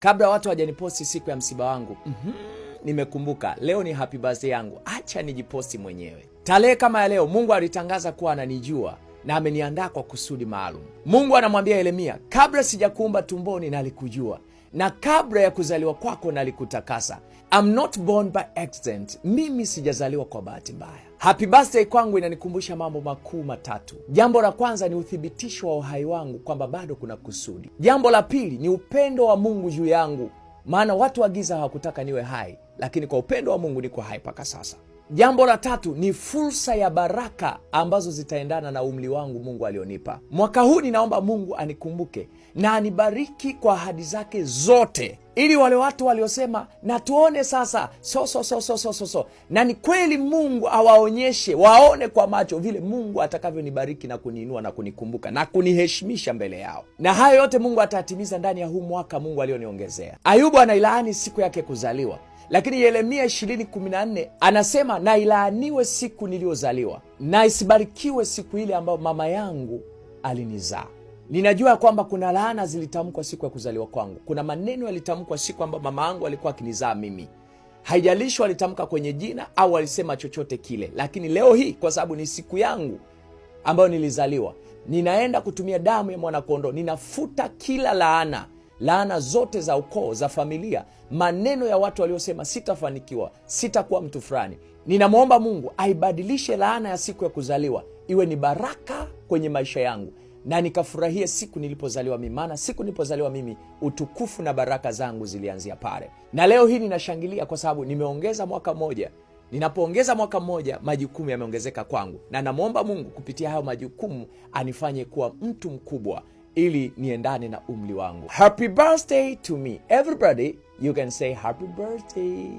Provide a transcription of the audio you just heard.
Kabla watu hawajaniposti siku ya msiba wangu, nimekumbuka leo ni happy birthday yangu, acha nijiposti mwenyewe. Tarehe kama ya leo, Mungu alitangaza kuwa ananijua na ameniandaa kwa kusudi maalum. Mungu anamwambia Yeremia, kabla sijakuumba tumboni nalikujua, na kabla ya kuzaliwa kwako nalikutakasa. I'm not born by accident, mimi sijazaliwa kwa bahati mbaya. Happy birthday kwangu inanikumbusha mambo makuu matatu. Jambo la kwanza ni uthibitisho wa uhai wangu kwamba bado kuna kusudi. Jambo la pili ni upendo wa Mungu juu yangu, maana watu wa giza hawakutaka niwe hai, lakini kwa upendo wa Mungu niko hai mpaka sasa. Jambo la tatu ni fursa ya baraka ambazo zitaendana na umri wangu Mungu alionipa. Mwaka huu ninaomba Mungu anikumbuke na anibariki kwa ahadi zake zote, ili wale watu waliosema na tuone sasa so so so so so so so, na ni kweli Mungu awaonyeshe, waone kwa macho vile Mungu atakavyonibariki na kuniinua na kunikumbuka na kuniheshimisha mbele yao, na hayo yote Mungu atayatimiza ndani ya huu mwaka Mungu alioniongezea. Ayubu anailaani siku yake kuzaliwa, lakini Yeremia 20:14 anasema, na ilaaniwe siku niliyozaliwa, na isibarikiwe siku ile ambayo mama yangu alinizaa. Ninajua kwamba kuna laana zilitamkwa siku ya kuzaliwa kwangu. Kuna maneno yalitamkwa siku ambayo mama yangu alikuwa akinizaa mimi. Haijalishi walitamka kwenye jina au walisema chochote kile, lakini leo hii kwa sababu ni siku yangu ambayo nilizaliwa, ninaenda kutumia damu ya mwanakondoo, ninafuta kila laana, laana zote za ukoo, za familia, maneno ya watu waliosema sitafanikiwa, sitakuwa mtu fulani. Ninamwomba Mungu aibadilishe laana ya siku ya kuzaliwa iwe ni baraka kwenye maisha yangu na nikafurahia siku nilipozaliwa mimi, maana siku nilipozaliwa mimi utukufu na baraka zangu zilianzia pale. Na leo hii ninashangilia kwa sababu nimeongeza mwaka mmoja. Ninapoongeza mwaka mmoja, majukumu yameongezeka kwangu, na namwomba Mungu kupitia hayo majukumu anifanye kuwa mtu mkubwa ili niendane na umri wangu. Happy birthday to me everybody, you can say happy birthday.